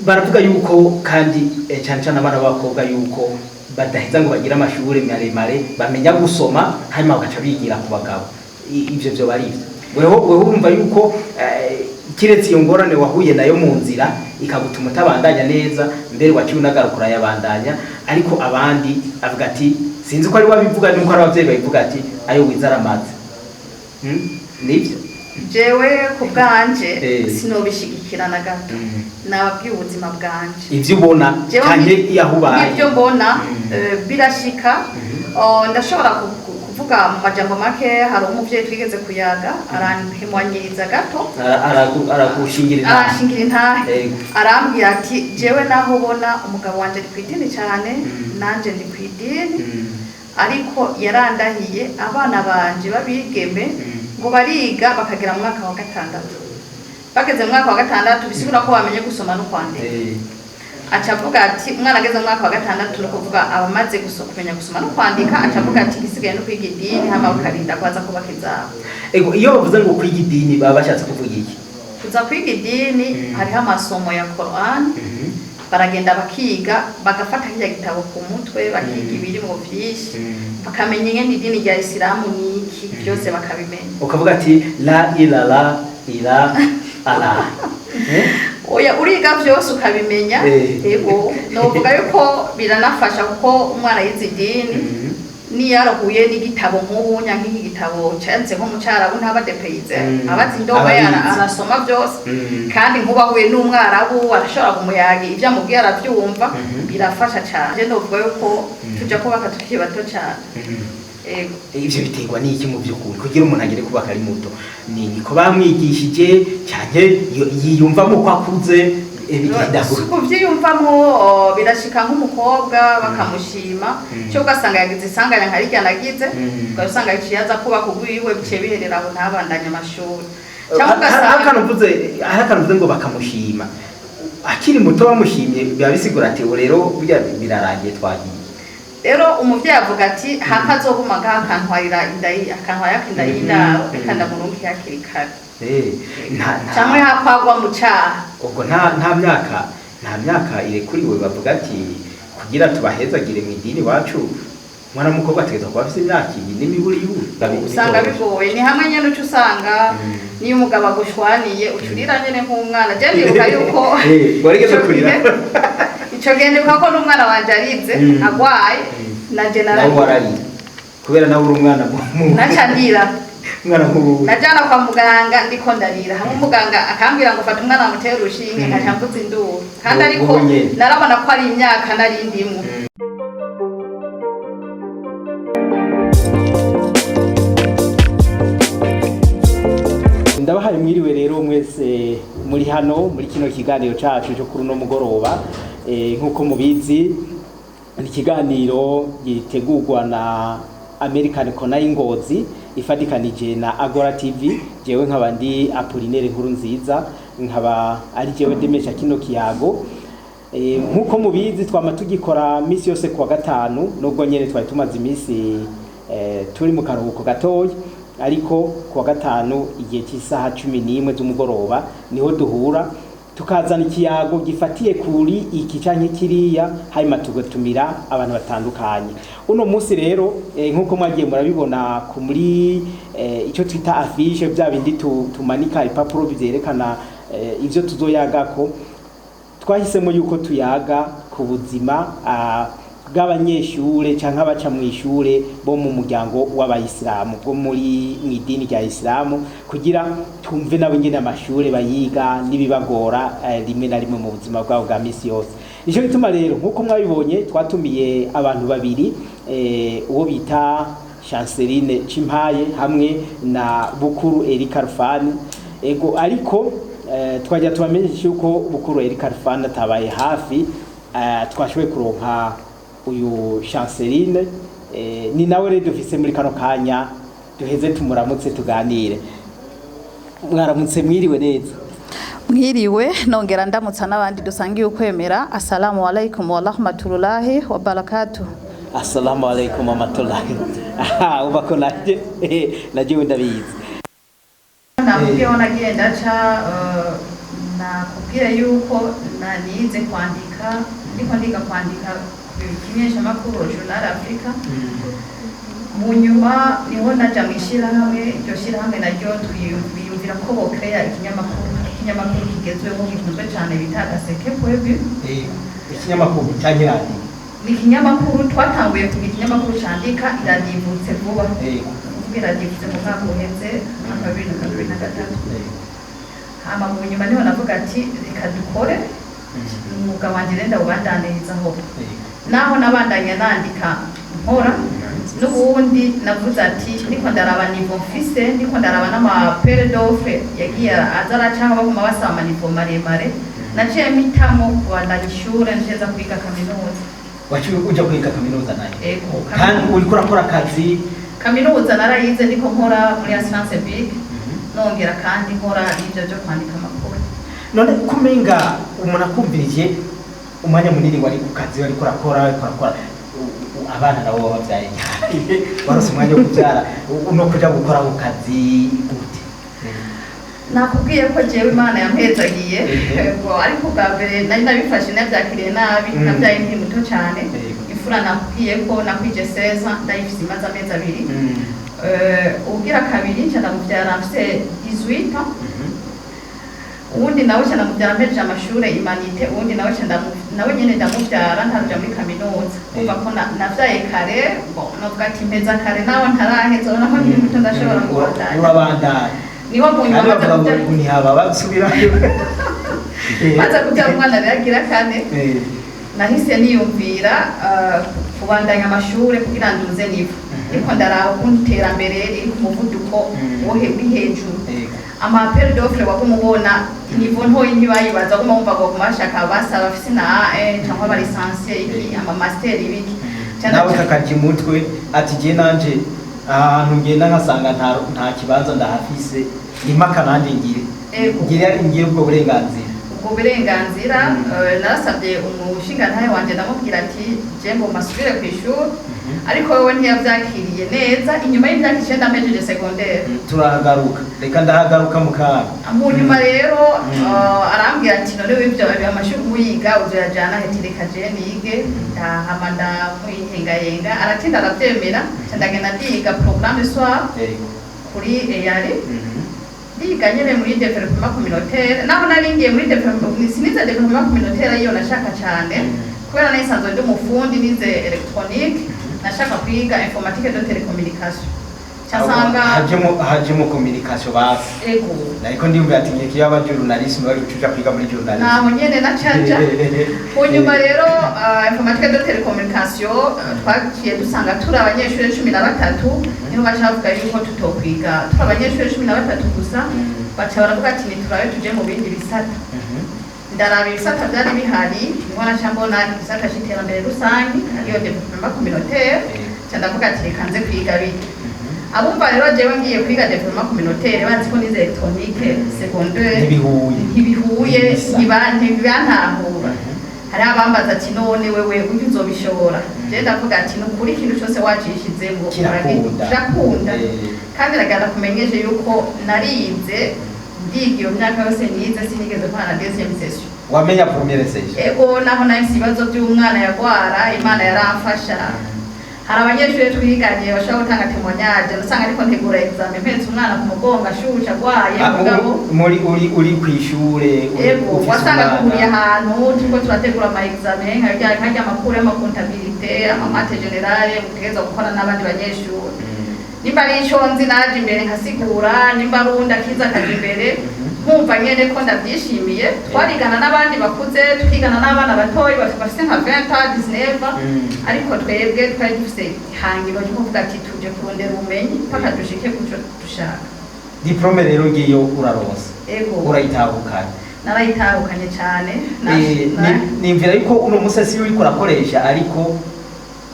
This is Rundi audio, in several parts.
Baravuga yuko kandi cyane cyane abana b'abakobwa yuko badaheza ngo bagire amashuri maremare, bamenya gusoma hanyuma bagaca bigira ku bagabo. Ivyo vyoba ari ivyo? Weho urumva yuko kiretse iyo ngorane wahuye nayo mu nzira ikagutuma utabandanya neza, mbere waciye unagaruka urayabandanya, ariko abandi avuga ati, sinzi ko ari wabivuga nuko ari abavyeyi babivuga, ati ayo wize aramaze. Nivyo? Jewe ku bwanje sinobishigikira na gato. Nababwiye ubuzima bwanje. Ivyo ubona Jewe canke iyo aho ubaye. N'ibyo mbona, birashika. Oh, ndashobora kuvuga mu majambo make. Hari umuvyeyi twigeze kuyaga, arampimwanyiriza gato. Aragushingira intahe. Aranshingira intahe. Arambwira ati: "Jewe naho ubona umugabo wanje ari kw'idini cyane, nanje ndi kw'idini, ariko yarandahiye abana banje babigeme ngo bariga bakagera mu mwaka wa gatandatu. Bageze mu mwaka wa gatandatu, bisigura ko bamenye gusoma no kwandika." Aca avuga ati umwana ageze mu mwaka wa gatandatu, ni ukuvuga aba amaze kumenya gusoma no kwandika. Aca avuga ati igisigaye no kwiga idini, hama bakarinda ko baza kubaka izabo. Ego, iyo bavuze ngo kwiga idini baba bashatse kuvuga iki? Kuza kwiga idini, hariho amasomo ya Quran, baragenda bakiga, bagafata kirya gitabo ku mutwe, bakiga ibirimo vyinshi, bakamenya ingene idini rya Isilamu niki, byose bakabimenya. Ukavuga ati la ilala ila ala, eh? Oya, uriga vyose ukabimenya. Ego, novuga yuko biranafasha, kuko umwana yize idini, niyo arahuye n'igitabo nk'ubunya nk'iki gitabo canditse nko mu Carabu, ntaba dépaysé, abazi indome. Ababizi. Arasoma byose. Kandi nk'ubu ahuye n'umwarabu arashobora kumuyaga, ibyo amubwiye arabyumva. Birafasha cyane. Je novuga yuko tuja kubaka tukiri bato cyane. Ego. Ivyo biterwa n'iki mu by'ukuri kugira umuntu agere kubaka ari muto? Ni niko bamwigishije canke yiyumvamo ko akuze, bigenda Si gute? Kuvyiyumvamwo, oh, birashika nk'umukobwa bakamushima, cyo ugasanga yagize isanganya nka rirya nagize, ugasanga yaciye aza kubaka ugwiwe, biciye biherera aho, ntabandanye amashuri, cyangwa ugasanga Hari akantu uvuze ngo bakamushima akiri muto. Bamushimye biba bisigura ati ubu rero burya birarangiye, twagiye. Rero umuvyeyi avuga ati hakazoguma ngaha akantwarira inda akantwarira inda y'indaro, reka ndamurungike hakiri kare. Nta Canke hakwagwa mu caha. Ubwo nta myaka irekuriwe bavuga ati kugira tubahezagire mu idini iwacu, umwana w'umukobwa ategerezwa kuba afise imyaka iyi n'imiburi y'ubu? Usanga bigoye. Ni hamwe nyene uca usanga niyo umugabo agushwaniye ucurira nyene nk'umwana. Je ndibuka yuko Warigeze ico kurira? Ico gihe ndibuka ko n'umwana wanje arize, agwaye, nanje Nawe nararira. wararira kubera nawe uri umwana Naca ndira. Umwana nk'ubu. Najana kwa muganga ndiko ndarira, hamwe umuganga akambwira ngo fata umwana amutere urushinge, nkaca mvuza induru kandi ariko Wowe nyene. narabona ko ari imyaka nari ndimwo. Ndabahaye mwiriwe rero mwese muri hano muri kino kiganiro cacu cyo kuri uno mugoroba. Nk'uko mubizi, ni ikiganiro gitegurwa na American Corner y'Ingozi ifatikanije na Agora TV. Jewe nkaba ndi Apollinaire Nkuru Nziza, nkaba ari jewe ndemesha kino kiyago. Nk'uko mubizi, twama tugikora misi yose kuwa gatanu, nubwo nyene twari tumaze imisi turi mu karuhuko gatoya, ariko kuwa gatanu igihe cy'isaha 11 z'umugoroba niho duhura tukazana ikiyago gifatiye kuri iki canke kiriya, hanyuma tugatumira abantu batandukanye. Uno munsi rero, nk'uko mwagiye murabibona ku muri icyo twita affiche, bya bindi tumanika ibipapuro byerekana ivyo tuzoyagako, twahisemo yuko tuyaga ku buzima bw'abanyeshure canke abaca mu ishure bo mu muryango w'abayisilamu, bwo muri mu idini rya Isilamu, kugira tumve nabo nyene amashure bayiga n'ibibagora rimwe na rimwe mu buzima bwabo bwa misi yose. Nico gituma rero, nk'uko mwabibonye, twatumiye abantu babiri, uwo bita Chanceline Cimpaye hamwe na Bukuru Eric Alfani. Ego, ariko twajya tubamenyesha yuko Bukuru Eric Alfani atabaye hafi, twashoboye kuronka uyu Chanceline, ni nawe rero dufise muri kano kanya. Duheze tumuramutse tuganire. Mwaramutse, mwiriwe neza? Mwiriwe, nongera ndamutsa n'abandi dusangiye ukwemera. Assalamu alaikum wa rahmatullahi wa barakatuh. Assalamu alaikum warahmatullahi. Aha uba ko naje ndabizi. Namubwiyeho nagiye ndaca. Nakubwiye yuko nize kwandika, ndiko ndiga kwandika ku kimenyeshamakuru Journal Africa. Mu nyuma niho naja mu ishyirahamwe. Iryo shyirahamwe naryo twiyumvira ko bokeya ikinyamakuru kigezweho, gikunzwe cyane, bita Gaseke Pwebu. Ikinyamakuru cyangwa iradiyo? Ni ikinyamakuru. Twatanguye kugira ikinyamakuru candika, iradiyo ivutse vuba. Kuvuga iradiyo ivutse mu mwaka uheze, umwaka wa 2023. Hama mu nyuma niho navuga ati reka dukore umwuga wanjye rero, ndawubandanirizaho. Naho nabandanya nandika, nkora n'ubundi, navuze ati ndiko ndaraba niveau mfise, ndiko ndaraba n'ama appels d'offre yagiye aza aracaho, baguma basaba ama niveau maremare, naciye mpitamo kubandanya ishure, nsheza kwiga kaminuza. Waciye uja kwiga kaminuza nayo? Ego. Kandi uriko urakora akazi? Kaminuza narayize ndiko nkora muri assurance big, nongera kandi nkora n'ivyo byo kwandika amakuru. None kumenga umuntu akumvirije, umwanya munini wari ku kazi, wariko urakora, abana nabo babavyaye, warose umwanya wo kuvyara no kuja gukora ku kazi gute? Nakubwiye ko jewe Imana yampezagiye. Yego, ariko bwa mbere nari nabifashe, nabyakiriye nabi. Nabyaye nkiri muto cyane. Imfura nakubwiye ko nakwije 16, ndayifise imaze amezi 2. Ubugira kabiri nca ndamuvyara mfise 18 ans. Uwundi nawe nca ndamuvyara mpejeje amashure humanités. Uwundi nawe nca nawe nyene ndamuvyara ntaruja muri kaminuza. Kumva ko navyaye kare. Bon, novuga ati mpeza kare nawe ntaraheza, urabona ko nkiri muto, ndashobora kubandanya. Urabandanya. Niho mu nyuma kandi maze bavuga ngo kuvyara ntihaba basubirayo. Maze kubyara umwana rero agira kane, nahise niyumvira kubandanya amashure kugira nduze niveau. Ariko ndaraba ukuntu iterambere riri ku muvuduko wo uri hejuru. Ama appels d'offre waguma ubona niveau ntoyi ntibayibaza, waguma wumva ngo baguma bashaka basaba bafise na A1 cyangwa aba licencié iki, ama master ibiki. Nawe kakarya umutwe ati jye nanje ahantu ngenda nkasanga nta kibanza ndahafise, impaka nanjye ngire ngire ubwo burenganzira. Ubwo burenganzira. Narasabye umushingantahe wanje, ndamubwira ati je ngo masubire ku ishuri, ariko wewe ntiyavyakiriye neza. Inyuma y'imyaka 9 mpejeje secondaire. Turahagaruka, reka ndahagaruka mu kanya. Mu nyuma rero arambwira ati none w'ibyo amashuri muyiga uzoyajana he? Reka je nige. Ndahama ndamwihengayenga, aratinda aravyemera. Nca ndagenda ndiga programme soir kuri EARI. Ndiga nyene muri développement communautaire. Naho nari ngiye muri développement, sinize développement communautaire iyo nashaka cyane, kubera nari nsanzwe ndi umufundi, nize électronique, nashaka kwiga informatique de télécommunication. Casanga hajemo communication basi. Ego. Ariko ndiyumvira ati ngiye kiyaba journalisme, bari gucuja kwiga muri journalisme. Naho nyene nacaja. Mu nyuma rero informatique de télécommunication, twagiye dusanga turi abanyeshuri 13. Niho baca bavuga yuko tutokwiga turi abanyeshuri 13 gusa. Baca baravuga ati niturabe tuje mu bindi bisata. Ndaraba ibisata byari bihari, niho naca mbona igisata c'iterambere rusange, ariyo développement communautaire. Ca ndavuga ati reka nze kwiga bike. Abumva rero jewe ngiye kwiga développement communautaire bazi ko nize électronique secondaire. Ntibihuye. Ntibihuye. Ntibisa. Ntibantahura. Hariho abambaza ati none wewe ujya uzobishobora? Je ndavuga ati ni ukuri, ikintu cyose wacishizemo Kirakunda. Kirakunda. Kandi raganda kumenyeshe yuko narize, ndiga iyo myaka yose nize sinigeze mpana na deuxième session. Wamenya première session? Ego, naho nahise ibibazo by'umwana yagwara, Imana yaramfasha. Hari abanyeshuri twiganye bashobora gutanga témoignage. Usanga ariko ntegura examen mpetse umwana ku mugongo, ashushe, agwaye. Ah, mugabo muri uri kw'ishure ego. ufise Wasanga umwana. duhuriye ahantu turiko turategura ama examen, nkarya amakuru y'ama comptabilité, ama maths générales, mutegerezwa gukora n'abandi banyeshuri. Nimba ari ico nzi naje imbere nkasigura, nimba ari uwundi akiza akaja imbere, nkumva nyene ko ndavyishimiye. Twarigana n'abandi bakuze, tukigana n'abana batoyi bafise nka 20 ans, 19. Ariko twebwe twari dufise ihangiro ryo kuvuga ati tuje kurondera ubumenyi mpaka dushike kuco dushaka. Diplôme rero ngiyo uraronse? Ego. Urayitahukanye? Narayitahukanye cane. Nimvira yuko uno munsi si uriko urakoresha, ariko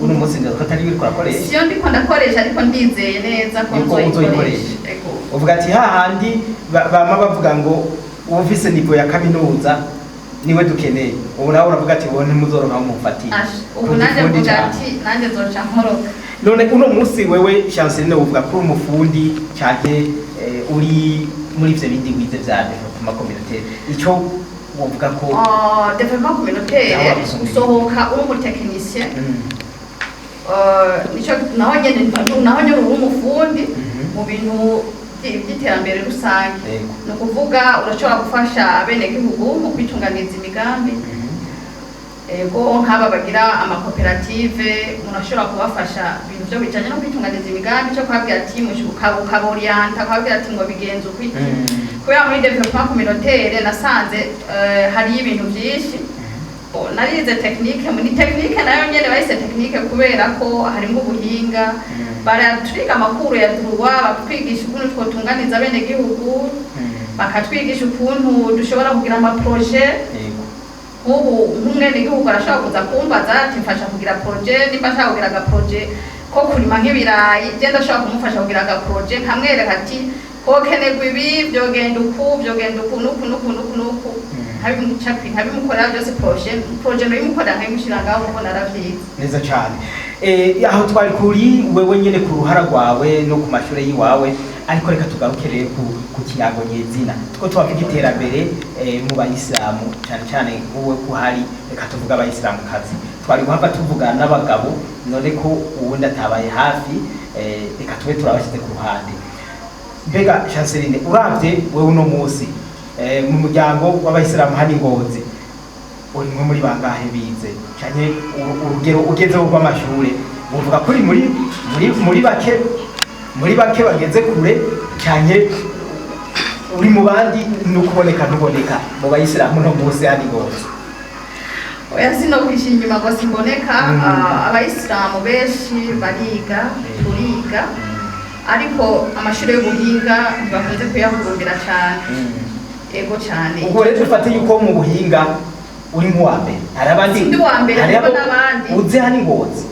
uno munsi ndazi ko atari uriko urakoresha. Siyo ndiko ndakoresha, ariko ndizeye neza ko Yuko nzoyikoresha. uzoyikoresha. Ego. Uvuga ati hahandi bama bavuga ngo uwufise niveau ya kaminuza niwe dukeneye, ubu nawe uravuga ati wowe ntimuzoronka aho mumfatira. Ash, ubu nanje Ku gifundi mvuga cane. ati nanjye nzoca nkoroka. None uno munsi wewe Chanceline uvuga ko uri umufundi canke uri muri ivyo bindi wize vya développement? développement communautaire, ico wovuga ko Ah, développement communautaire, Naho wabisomeye. usohoka uri umutekinisien. Nico naho nyene uri umufundi mu bintu by'iterambere rusange. Ni ukuvuga urashobora gufasha abenegihugu mu kwitunganiza imigambi. Ego, nk'aba bagira amakoperative, murashobora kubafasha ibintu byo bijanye no kwitunganiza imigambi, cyo kubabwira ati ukaboriyanta, ukababwira ati ngo bigenze uku iki. Kubera muri développement communautaire nasanze hariyo ibintu byinshi. Bo, narize technique, muri technique nayo nyene bahise technique kubera ko harimo ubuhinga. Baratwiga amakuru ya droit, bakatwigisha ukuntu twotunganiza abenegihugu, bakatwigisha ukuntu dushobora kugira ama projet. Nk'ubu nk'umwenegihugu arashobora kuza kumbaza ati mfasha kugira projet, nimba ashaka kugira aga projet ko kurima nk'ibirayi, je ndashobora kumufasha kugira aga projet, nkamwereka ati hokenerwa ibi, vyogenda uku, vyogenda uku nuku nuku nuku nuku, nkabimukorera byose. Projet noyimukorera, nkabimushira ngaho kuko naravyize. Neza cyane. Aho twari kuri wewe nyene ku ruhara rwawe no ku mashure yiwawe, ariko reka tugaruke rero ku kiyago nyezina two twavuga iterambere mu bayisilamu, cyane cyane wowe ko uhari. Reka tuvuge abayisilamu kazi, twari guhava tuvuga n'abagabo, none ko uwundi atabaye hafi, reka tube turabashyize ku ruhande. Mbega Chanceline, uravye wewe uno munsi mu muryango w'abayisilamu hano i Ngozi, uri nko muri bangahe bize, canke urugero ugezeho rw'amashure uvuga ko uri muri bake bageze kure, canke uri mu bandi nukuboneka ntuboneka mu bayisilamu no munsi hano i Ngozi? Oya, sinokwisha inyuma ngo simboneka. Ah, abayisilamu benshi bariga, turiga, ariko amashuri y'ubuhinga ntibakunze kuyahurumbira cyane. Ego cyane. Ubwo rero dufate yuko mu buhinga uri nk'uwa mbere, hari abandi? Sindi uwa mbere, hari hariho abo n'abandi. uzi hano i Ngozi?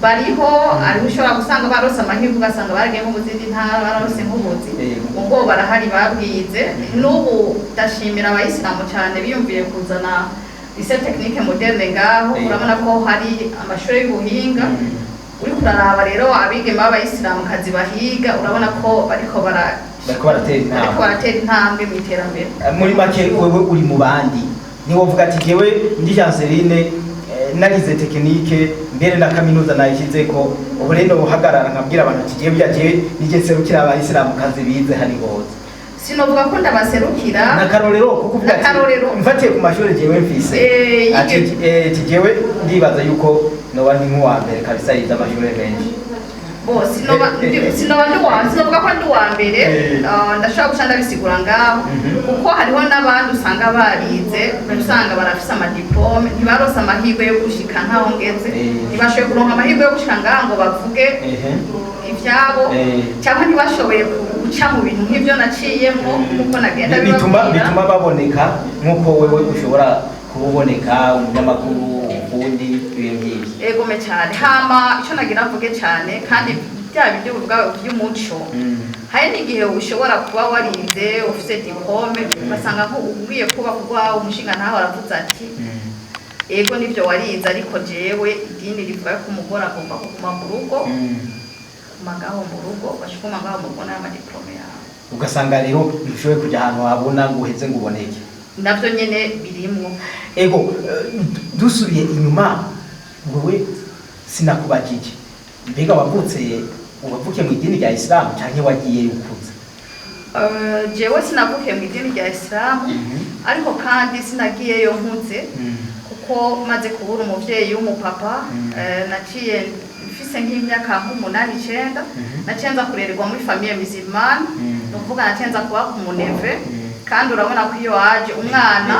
Bariho, ariho ushobora gusanga barose amahirwe, ugasanga baragiye nko mu zindi ntara, bararose nk'ubuzi. Ubwo barahari babwize. N'ubu ndashimira abayisilamu cyane biyumviye kuzana lycée technique moderne ngaho. Urabona ko hari amashuri y'ubuhinga. Uriko uraraba rero abigeme b'abayisilamukazi bahiga, urabona ko bariko bara Bariko baratera intambwe. Bariko baratera intambwe mu iterambere. Muri make wewe uri mu bandi, ntiwovuga ati jewe ndi Chanceline, narize technique mbere na kaminuza nayishizeko, ubu rero uhagarara nkabwira abantu ati jewe bya jewe nije nserukira abayisilamukazi bize hano i Ngozi? Sinovuga ko ndabaserukira. N'akarorero kuko uvuga ati N'akarorero. mfatiye ku mashuri jewe mfise, ati ati jewe ndibaza yuko noba ndi nk'uwa mbere kabisa yize amashuri menshi. Bo, sinoba sinoba ndi wa sinovuga ko ndi uwa mbere. Ah, ndashobora guca ndabisigura ngaho, kuko hariho n'abandi usanga barize, usanga barafise ama diplôme, ntibarose amahirwe yo gushika nkaho ngeze. Ntibashoboye kuronka amahirwe yo gushika ngaho ngo bavuge ivyabo, cyangwa ntibashoboye guca mu bintu nk'ivyo naciyemwo, nk'uko nagenda bituma bibabwira. Bituma baboneka nk'uko wewe ushobora kububoneka, umunyamakuru, ubundi ibintu nk'ibyo. Egome cyane. Hama icyo nagira mvuge cyane kandi bya bindi uvuga by'umuco, hari n'igihe ushobora kuba warize ufite diplôme, ugasanga nko ugiye kuba kugwa umushinga ntawe aravuze ati ego nibyo warize, ariko jewe idini rivuga ko umugore agomba kuguma mu rugo, kuguma ngaho mu rugo, uguma ngaho mu rugo n'aya ma diplôme yawe. Ugasanga rero ntushoboye kujya ahantu wabona ngo uheze ngo uboneke. Navyo nyene birimwo. Ego, dusubiye inyuma, wowe sinakubajije, mbega wavutse, wavukiye mu idini rya Isilamu canke wagiye ukuze? Jewe sinavukiye mu idini rya Isilamu, ariko kandi sinagiyeyo nkuze, kuko maze kubura umuvyeyi w'umupapa, naciye mfise nk'imyaka nk'umunani, icenda, naciye nza kurererwa muri famille musulmane. Ni ukuvuga naciye nza kuba ku muneve, kandi urabona ko iyo waje umwana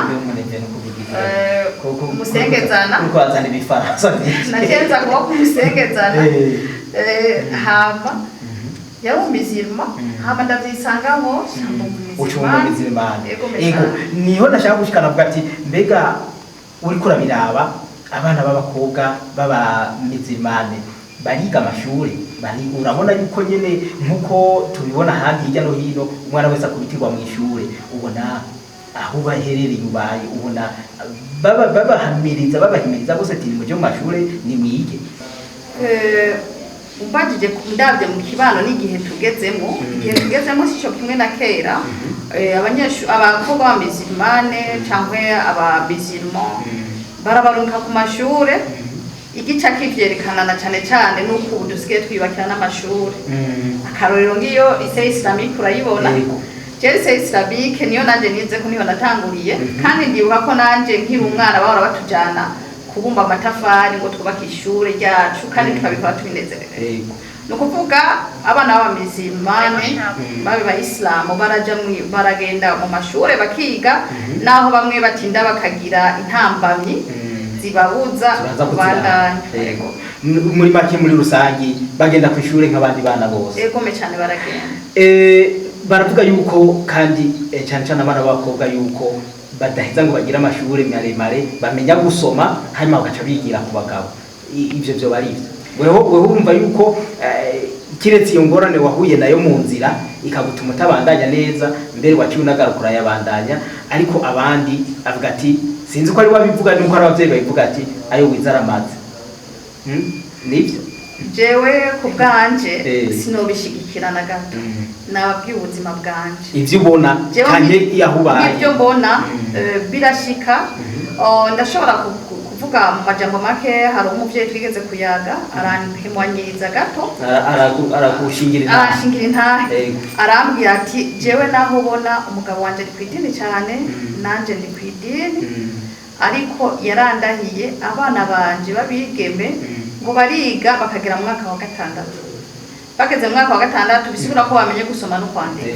umusengezana. Uriko wazana ibifaransa vyinshi. Naciye nza kuba ku musengezana. Hama yari umuzirima, hama ndavyisangamo. Uca umumizirimani. Ego. Ego, niho ndashaka gushikana, avuga ati mbega uriko urabiraba, abana b'abakobwa b'abamizirimane bariga amashure, bari urabona yuko nyene nkuko tubibona ahandi hirya no hino, umwana wese akubitirwa mu ishure, ubona aho baherereye ubaye ubona babahamiriza babahimiriza bose ati nimuje mu mashure nimwige? Umbajije ndabye mu kibano n'igihe tugezemo, igihe tugezemo sico kimwe na kera. Abakobwa b'abamizirimane cyangwa abamizirimo barabarunka ku mashure. Igica kivyerekana na cane cane nuko ubu dusigaye twiyubakira n'amashure. Akarorero ngiyo lycée islamique urayibona. Je lycée islamique niyo nanje nize ko, niho natanguriye. Kandi ndibuka ko nanje nkiri umwana bahora batujana kubumba amatafari ngo twubake ishure ryacu, kandi tukabikora tubinezerewe. Ni ukuvuga abana b'abamizirimane babe bayisilamu baraja baragenda mu mashure bakiga, naho bamwe batinda bakagira intambamyi zibabuza Turaza kubandanya. kuziraba. Yego. Muri make, muri rusangi bagenda ku ishure nk'abandi bana bose. Egome cyane, baragenda. Baravuga yuko kandi cyane cyane abana b'abakobwa yuko badaheza ngo bagire amashure maremare, bamenya gusoma hanyuma bagaca bigira ku bagabo. Ivyo vyoba ari ivyo? Weho urumva yuko kiretse iyo ngorane wahuye nayo mu nzira ikagutuma utabandanya neza, mbere waciye unagaruka urayabandanya, ariko abandi avuga ati, sinzi ko ari wabivuga nuko ari abavyeyi babivuga, ati ayo wize aramaze. Nivyo? Jewe ku bwanje sinobishigikira na gato. Nababwiye ubuzima bwanje. Ivyo ubona Jewe canke iyo ubaye. Nk'ibyo mbona, birashika. Oh, ndashobora kuvuga mu majambo make. Hari umuvyeyi twigeze kuyaga, arampimwanyiriza gato. Aragushingira intahe. Aranshingira intahe. Arambwira ati jewe naho ubona umugabo wanje ari kw'idini cyane, nanje ndi kw'idini, ariko yarandahiye abana banje b'abigeme ngo bariga bakagera mu mwaka wa gatandatu. Bageze mu mwaka wa gatandatu, bisigura ko bamenye gusoma no kwandika.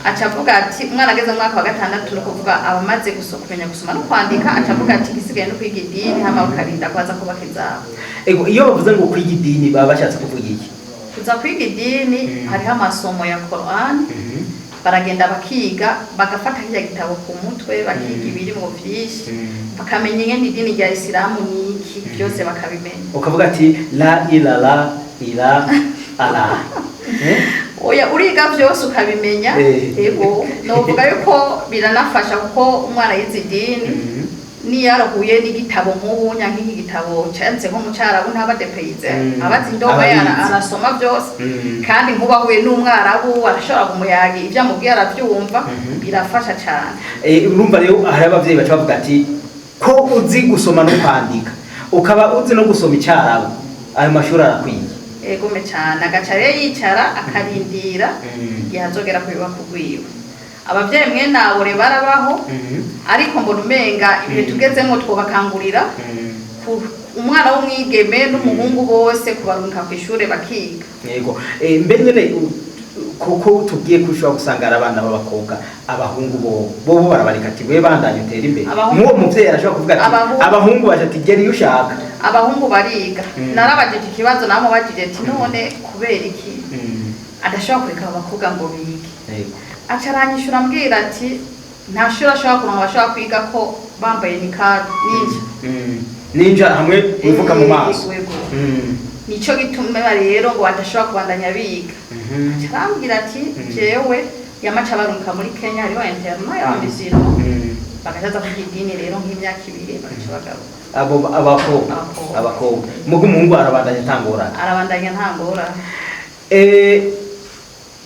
Aca avuga ati umwana ageze mu mwaka wa gatandatu, ni ukuvuga aba amaze kumenya gusoma no kwandika. Aca avuga ati igisigaye no kwiga idini, hama bakarinda kwaza kubaka izabo. Ego, iyo bavuze ngo kwiga idini baba bashatse kuvuga iki? Kuza kwiga idini, hariho amasomo ya Quran, baragenda bakiga, bagafata kirya gitabo ku mutwe, bakiga ibirimo vyinshi, bakamenya ingene idini rya Isilamu ni iki, byose bakabimenya. Ukavuga ati la ilala ila ala, eh? Oya, uriga byose ukabimenya. Ego, novuga yuko biranafasha kuko umwana yize idini, niyo arahuye n'igitabo nk'ubunya nk'iki gitabo canditse nko mu Carabu, ntaba dépaysé. Abazi indobo. Ababizi. Arasoma byose. Kandi nk'ubu ahuye n'umwarabu arashobora kumuyaga, ibyo amubwiye arabyumva. Birafasha cyane. Urumva rero hari abavyeyi baca bavuga ati ko uzi gusoma no kwandika, ukaba uzi no gusoma Icarabu, ayo mashuri arakwiye. Egome cyane, agaca rero yicara akarindira igihe azogera ku bibako rwiwe. Abavyeyi mwe nabo rero barabaho, ariko mbona umenga ibihe tugezemo twobakangurira umwana w'umwigeme n'umuhungu bose kubarungika ku ishure bakiga. Yego. Mbe nyene kuko tubwiye ko ushobora gusanga ari abana b'abakobwa, abahungu bo barabareka ati we bandanye utere imbere? Nk'uwo muvyeyi arashobora kuvuga ati abahungu baje ati gera iyo ushaka. Abahungu bariga. Narabajije ikibazo, namubajije ati none kubera iki adashobora kureka abo bakobwa ngo bige? Aca aranyishura ambwira ati nta shuri ashobora kuronka bashobora kwiga ko bambaye nikabu ninja. Ninja hamwe wivuka mu maso. Yego. Nico gituma rero ngo badashobora kubandanya biga. Aca arambwira ati jewe yamaca barunka muri Kenya, hariho internat y'abamizirimo, bagacaza kwiga idini rero nk'imyaka 2, bagaca bagaruka. Abo abakobwa? Abakobwa. Abakobwa. Mugo umuhungu arabandanya atangorana? Arabandanya nta ngorane.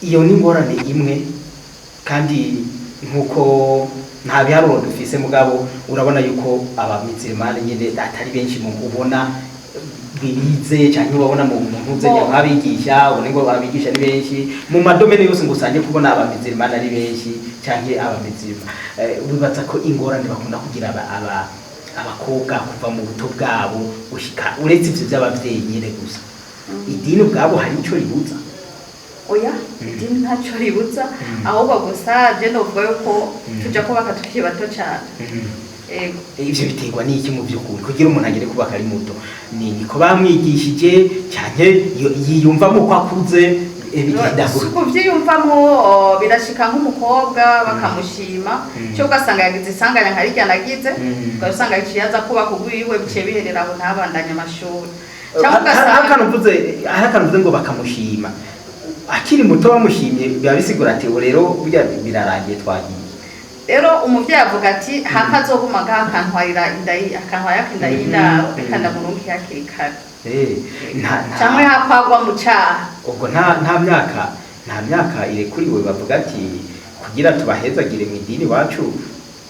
Iyo ni ingorane imwe, kandi nkuko nta biharuro dufise, mugabo urabona yuko abamizirimani nyine atari benshi mu ubona bize, cyangwa ubabona mu ntuzenya nk'abigisha, ubona ngo abigisha ari benshi mu ma domaines yose, ngo usange kubona abamizirimani ari benshi cyangwa abamizirima. Wibaza ko ingorane bakunda kugira abakobwa kuva mu buto bwabo gushika, uretse ivyo by'abavyeyi nyine gusa, idini ubwabo hari ico ribuza? Oya, idini ntacyo ribuza, ahubwo gusa je novuga yuko tuja kubaka tukiri bato cyane. Ego. Ivyo biterwa n'iki mu by'ukuri kugira umuntu agere kubaka ari muto? Ni niko bamwigishije canke yiyumvamo ko akuze, bigenda Si gute? Kuvyiyumvamo, birashika nk'umukobwa bakamushima, cyo ugasanga yagize isanganya nka rirya nagize, ugasanga yaciye aza kubaka ugwiwe, biciye biherera aho, ntabandanye amashuri, cyangwa ugasanga Hari akantu uvuze ngo bakamushima akiri muto, bamushimye biba bisigura ati ubu rero burya birarangiye, twagiye. Rero umuvyeyi avuga ati hakazoguma ngaha akantwarira inda akantwarira inda y'indaro, reka ndamurunke hakiri kare. Nta Canke hakwagwa mu caha. Ubwo nta myaka irekuriwe bavuga ati Kugira tubahezagire mu idini iwacu,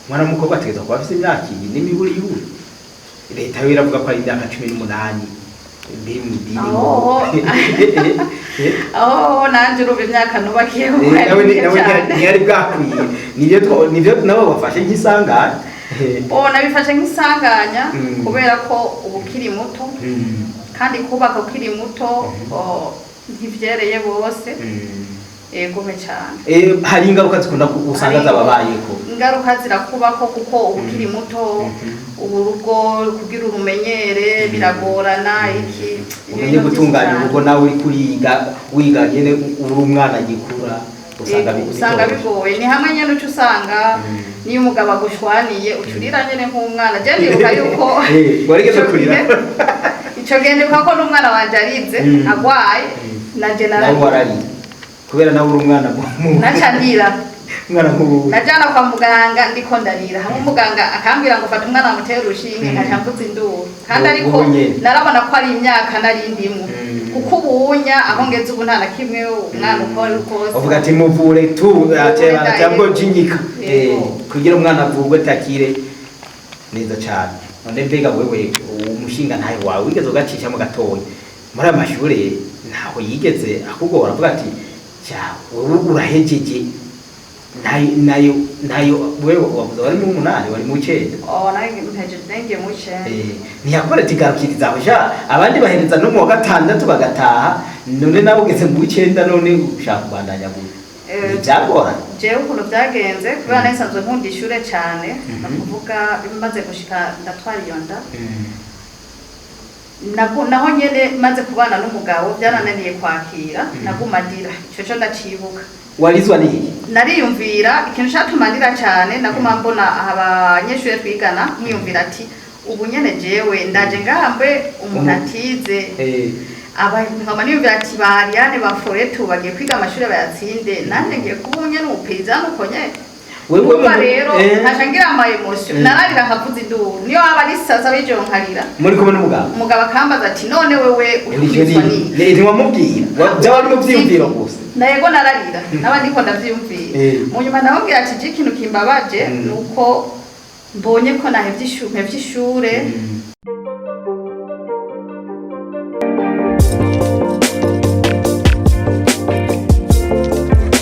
umwana w'umukobwa ategerezwa kuba afise imyaka iyi n'imiburi y'ubu. Leta yo iravuga ko ari imyaka 18 mbiri mu idini. Aho. Aho nanjye urumva imyaka nubakiye kuko Eh, ari nawe mike nawe cyane. ntiyari bwakwiye. Nivyo nabo bafashe nk'isanganya. Ubu nabifashe nk'isanganya kubera ko uba ukiri muto, kandi kubaka ukiri muto ntivyereye bose. Egome cyane. Hari ingaruka zikunda usanga zababayeko? Ingaruka zirakubako kuko uba ukiri muto, ubu urugo kugira urumenyere biragorana, iki umenye ibintu byinshi gutunganya cyane. Urugo nawe uri kuriga, wiga nyene uri umwana agikura, usanga Usanga bitoroshe. bigoye. Ni hamwe nyene uca usanga niyo umugabo agushwaniye ucurira nyene nk'umwana. Je ndibuka yuko Warigeze ico kurira? Ico gihe ndibuka ko n'umwana wanje arize agwaye, nanje Nawe nararira. wararira kubera nawe uri umwana Naca ndira. umwana nk'ubu. Najana kwa muganga ndiko ndarira, hamwe umuganga akambwira ngo fata umwana mutere urushinge, nkaca mvuza induru kandi Ubu ariko nyene. narabona ko ari imyaka nari ndimwo, kuko ubunya aho ngeze ubu nta na kimwe, umwana uko ari kose. Uvuga ati muvure tu atebana cyangwa jinyika. Yego. Kugira umwana avurwe takire neza cyane. None mbega wewe umushinga ntayo wawe wigeze ugacishamo gatoya muri aya mashure, ntaho yigeze akugora avuga ati cya wewe urahejeje, nayo wewe wavuze wari mu munani, wari mu cenda? Oh, nange mpejeje, ngiye mu icenda. Ntiyakora ati garukiriza aho sha, abandi bahereza no mu wa gatandatu bagataha, none nawe ugeze mu w'icenda, none ushaka kubandanya gute? Ntibyagorana? Jewe ukuntu byagenze, kubera nari nsanzwe nkunda ishure cyane, ni ukuvuga maze gushika ndatwara iyo nda, naho nyene maze kubana n'umugabo byarananiye kwakira, naguma ndira. Ico co ndacibuka. Warizwa n'iyi? Nariyumvira ikintu catuma ndira cane, naguma mbona abanyeshure twigana, nkiyumvira ati ubu nyene jewe ndaje ngambe umuntu atize. Aba nkaba niyumvira ati ba Ariane, ba Foretu bagiye kwiga amashure bayatsinde, nanje ngiye kuba unyene umupeyizani uko nyene. Wewe Urumva rero nkaca ngira ama émotion, nararira nkavuza induru, niyo waba ari sasa b'ijoro nkarira. Muri kumwe n'umugabo? Umugabo akambaza ati none wewe Ivyo uri kwicwa n'iki? Ntiwamubwira? Byaba ari mu vyiyumviro gusa? Ntego, nararira naba ndiko ndavyiyumvira. Mu nyuma ndamubwira ati je ikintu kimbabaje nuko mbonye ko nahevye ishure, mpevye ishure.